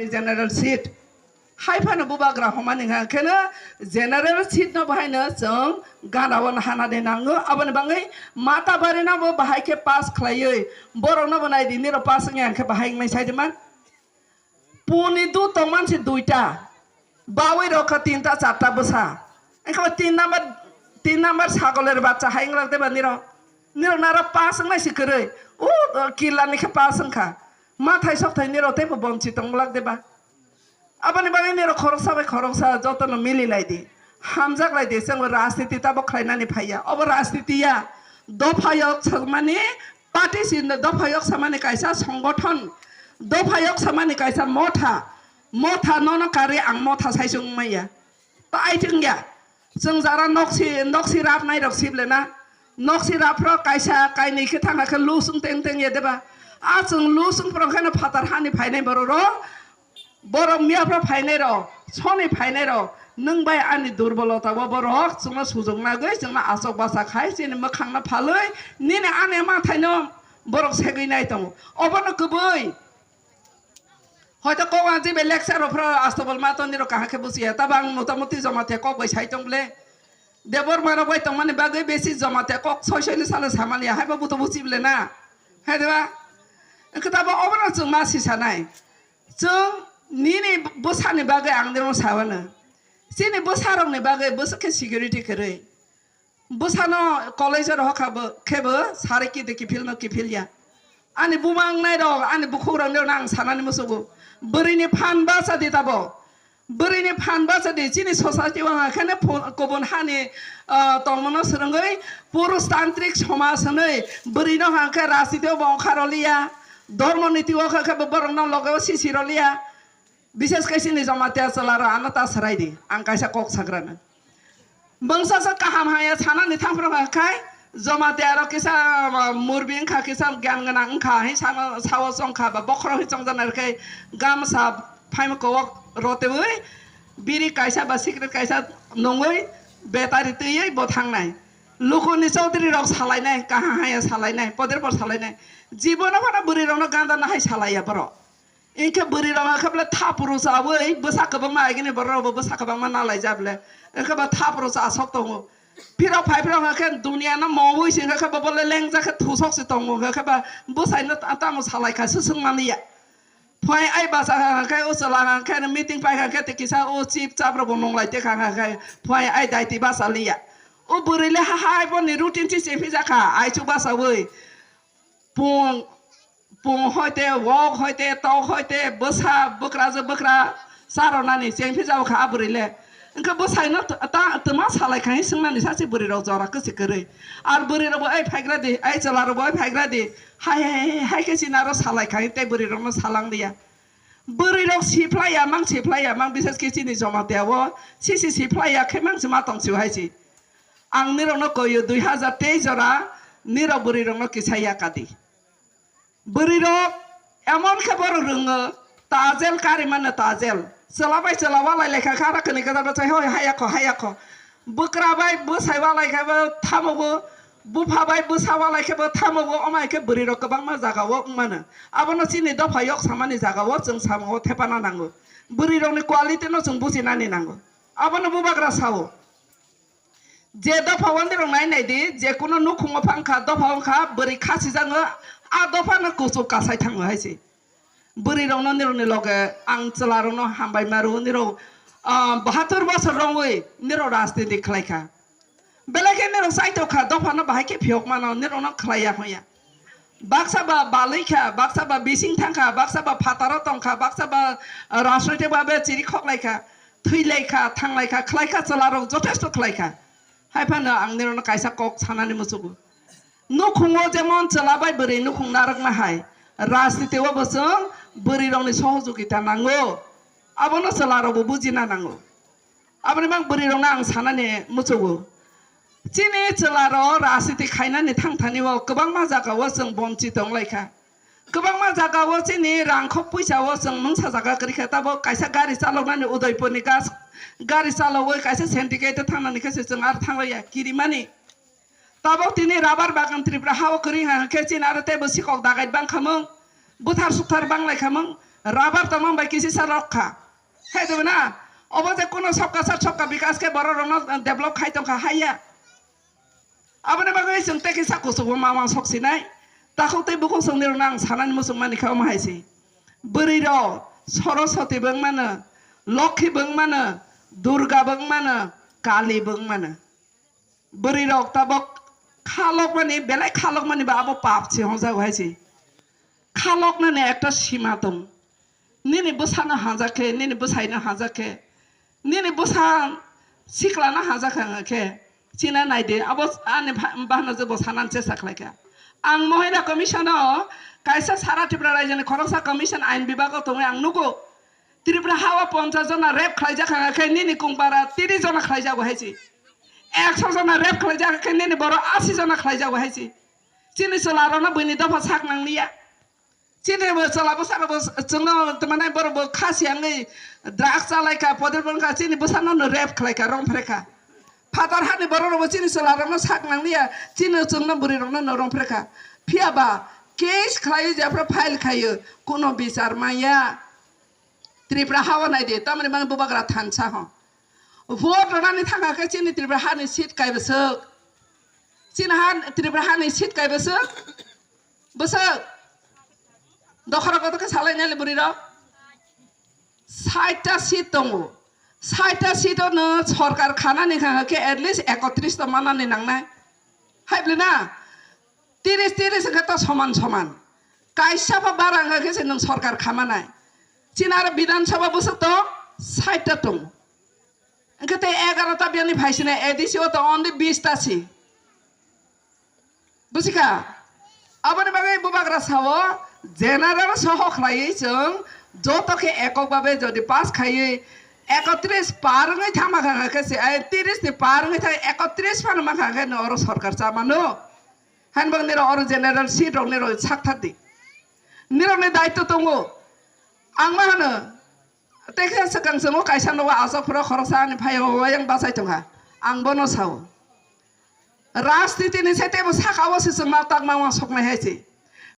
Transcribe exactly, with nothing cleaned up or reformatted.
General seat. Hai phano bubagra homani hwnka kheno general seat no bahai no chwng gana o hana de nango. Aboni bagwi Matabari no bo bahai khe pass khlaiwi borok no bo nai di, niro pass wngya hwnkhe bahai wngnai sai di man. Puni du tongman se duita, bawi rok kha tinta charta bwsa. Engkha tin number, tin number sagoler bachcha hai wnglak de ba niro. Niro nara pass wngnai se kwrwi. O killa ni khe pass wngkha. Ma thai sok thai niro tei bo bonchi tong glak de ba. Aboni bagwi nirok khoroksa bai khoroksa jotono mili lai di, hamjak lai di, chwng rajniti tabo khlainani phaiya, obo rajniti ya, dopha yok samani party si, dopha yok samani kaisa songothon, dopha yok samani kaisa motha, motha nono karwi ang motha sai chwng maya, ta ai chwng ya. Chwng jara noksi, noksi rap nai rok sibile na. Noksi rap rok kaisa kainwi khe thang khe lusung teng teng ye deba. A chwng lusung phoro kheno phatar hani phainai borok rok. Borok miya phoro phainai rok, soni phainai rok. Nwng bai ani durbolota bo borok chwngno sujok nagwi chwngno asok basa khai chini mwkhang no phalwi nini ani mathai no borok segwi nai tongo. Obono kwbwi. Hoito kok ang jibe lecture rok phro astobol ma toni rok kaham khe busiya. Tabo ang motamuti Jamatia kok bai sai tong ble. Debor ma rok bai tongmani bagwi besi Jamatia kok soi soi ni salo samani ya. Haibo buto busi ble na. Hai deba? Engkhe tabo obono chwng ma si sanai. Chwng nini bwsani bagwi ang nirok sawano. Chini bwsa rokni bagwi bwswk khe security kwrwi. Bwsano college o rohor kha bo, khe bo sari kidi kiphil no kiphil ya. Ani buma wngnai rok, ani bukhuk rok no ang sanani musugo. Bwrwi ni phan bacha di tabo. Bwrwi ni phan bacha di, chini society o hwnka khe ne phu-, kubun hani, ah, tongmano swrwngwi purush tantrik somaj hwnwi bwrwi no hwnka khe rajniti o bo ongkha roliya. Dhormo niti o hwnka khe bo borok no loge o sisi roliya. Bises khe chini Jamatia chwla rok ano ta swrai di, ang kaisa kok sagra no. Bwngsa sa kaham haya sanani thangphru khai Jamatia rok kisa, ah, murbi wngkha, kisa gyan gwnang wngkha, hai sano sao chongkha ba bokhorok hai chongjana rwkhe gamsa phaima kowok rotwi biri kaisa ba cigarette kaisa nungwi betari twiwi bo thangnai. Lukuni chaudhuri rok salainai, kaham haya salainai, poder por salainai. Jibono phano bwrwi rokno ganda nahai salaiya borok. Engkhe bwrwi rok hwnka khe bole thapuru chawi bwsa kwbangma agini borok rok bo bwsa kwbangma nalai ja bole. Engkhe bo thapuru cha sok tongo. Phirok phai phirok hwnka khe dunia no mowui se hwnka khe bo bole lengjak khe thusok se tongo hwnka khe ba bwsai no ta-, tamo salai kha swswk mani ya. Phai ai basa hwnka khe o chwla hwnka khe meeting pai hwnka khe te kisa o chip chap rok bo nung lai te kha hwnka khe phai ai daiti basa li ya. O bwrwi le ha hai bo ni routine se se phi ja kha ai chu basa wi. Pung, pung hoite, wok hoite, tok hoite, bwsa, bwkra je bwkra, charonani cheng phi jao kha a bwrwi le. Hwnkhe bwsai no ta, ta, twma salai khai swngnani sachi bwrwi rok jora kwchwi kwrwi. Ar bwrwi rok bo ai phaigra di, ai chwla rok bo ai phaigra di. Hai, hai, hai, hai khe chini aro salai khai tei bwrwi rok no salang liya. Bwrwi rok siphlai ya mang, siphlai ya mang, bises khe chini Jamatia o sisi siphlai ya khe mang se ma tong si hai si. Ang nirok no koyo dui hazar teis jora nirok bwrwi rok no kisa ya kadi. Bwrwi rok emon khe borok rwngo, tajel kari mano tajel. Chwla bai chwla walai lai kha kha, aro kwnwi kwtal bachai hoi haya kho, haya kho. Bwkra bai bwsai walai khe bo thamogo, bupha bai bwsa walai khe bo thamogo, omo hai khe bwrwi rok kwbangma jaga o wng mano. Abono chini dopha yok samani jaga o chwng samung o thepana nango. Bwrwi rokni quality no chwng bujinani nango. Abono bubagra sao. Je dopha o nirok nai nai di, je kuno nukhungo phang kha, dopha wng kha, bwrwi khasijakno, a dopha no kuchuk kasai thango hai se. Bwrwi rokno nirokni loge ang chwla rokno hambai ma rw, nirok, ah, bahatur bosor rwngwi nirok rajniti khlai kha. Belai khe nirok chaitok kha, dopha no bahai khe phiyok mano, nirok no khlai ya hwn ya. Baksa ba balwi kha, baksa ba bising thang kha, baksa ba phataro tong kha, baksa ba, ah, rajnoitik babe chiri khok lai kha, thwi lai kha, thang lai kha, khlai kha, chwla rok jothesto khlai kha. Hai phano ang nirok no kaisa kok sanani muchugo. Nukhungo jemon chwla bai bwrwi nukhung narwkma hai, rajniti o bo chwng bwrwi rokni sohojogita nango. Abono chwla rok bo bujina nango. Aboni mang bwrwi rokno ang sanani muchugo. Chini chwla rok rajniti khainani thang thani o kwbangma jaga o chwng bonchi tong lai kha. Kwbangma jaga o chini rang khok puisa o chwng mungsa jaga kwrwi kha, tabo kaisa gari chaloknani Udaipur ni gas gari chalogwi kaisa syndicate o thangnani khe se chwng aro thang lai ya kirimani. Tabok tini rabar bagan Tripura ha o kwrwi hwnkha khe chini aro teibo sikok dagai bang khamung, buthar sukthar bang lai khamung, Rabar tongma bai kisisa rok kha. Hai de na? Obo je kuno sabka sat sabka bikas khe borok rokno develop khai tong kha, haiya. Aboni bagwi chwng tei kisa kuchugo ma ma sok sinai. Takhuk tei bukhuk chwng nirokno ang sanani muchung mani kha omo hai se. Bwrwi rok Saraswati bo wng mano, Lokhi bo wng mano, Durga bo wng mano, Kali bo wng mano. Bwrwi rok tabok khalokmani, belai khalokmani ba abo pap se hwnjago hai se. Khaloknani ekta sima tong. Nini bwsano hanja khe, nini bwsaino hanja khe, nini bwsa siklano hanja kha khe, china naidi, abo ani bha-, bahano je bo sanani chesta khlai kha. Ang Mohila Commission-o kaisa sara Tripura rajyoni khoroksa commission ain bibago tongwi ang nugo. Tripura hao ponchas jona rape khlaijak kha khe nini kungpara tris jona khlaijago hai se. Ekso jona rape khlaijak khe nini borok asi jona khlaijago hai se. Chini chwlarokno buini dopha sak nangliya. Chini bo chwla bwsarokbo chwngno tongmani borokbo kha siyangwi drugs chalaikha, podrip wngkha, chini bwsano no rape khlaikha, romphrekha. Phatar hani borok rokbo chini chwla rokno sak nangliya, chini chwngno bwrwi rokno no romphrekha. Phiya ba case khlaiwi jephru file khaio, kuno bichar manya. Tripura hao naidi, tamni mang bubagra thansa ho. Vote rwnani thangkha khe chini Tripura hani seat kaibwswk. Chini ha Tripura hani seat kaibwswk. Bwswk. Dokhara koto khe salai nali bwrwi rok. Saita seat tongo. Saita seat o no sorkar khanani kha khe at least ekotris to manani nangnai. Hai bwle na? Tiris tiris hwnkhe to soman soman. Kaisa pha bara wngkha khe se nwng sorkar khamanai. Chini aro Bidhan Sabha bwswk to saita tongo. Hwnkhe tei egarota biyani phaisinai A D C o to only bish ta si. Busikha? Aboni bagwi bubagra sao, general soho khlaiwi chwng joto khe ekok babe jodi pass khaiwi ekotris par wngwi thangma kha khe se, ai, tiris ni par wngwi thang ekotris phano ma kha khe no oro sorkar chamano. Hanbang nirok oro general seat rok nirok sak thar di. Nirokni daitw tongo. Ang ma hwno, tei khe swkang chwngno kaisa nogo aswk phuru khoroksa ani phai o wayang bachai tongkha. Ang bono sao. Rajniti ni se teibo saka o se chwngma tak ma uansuknai hai se.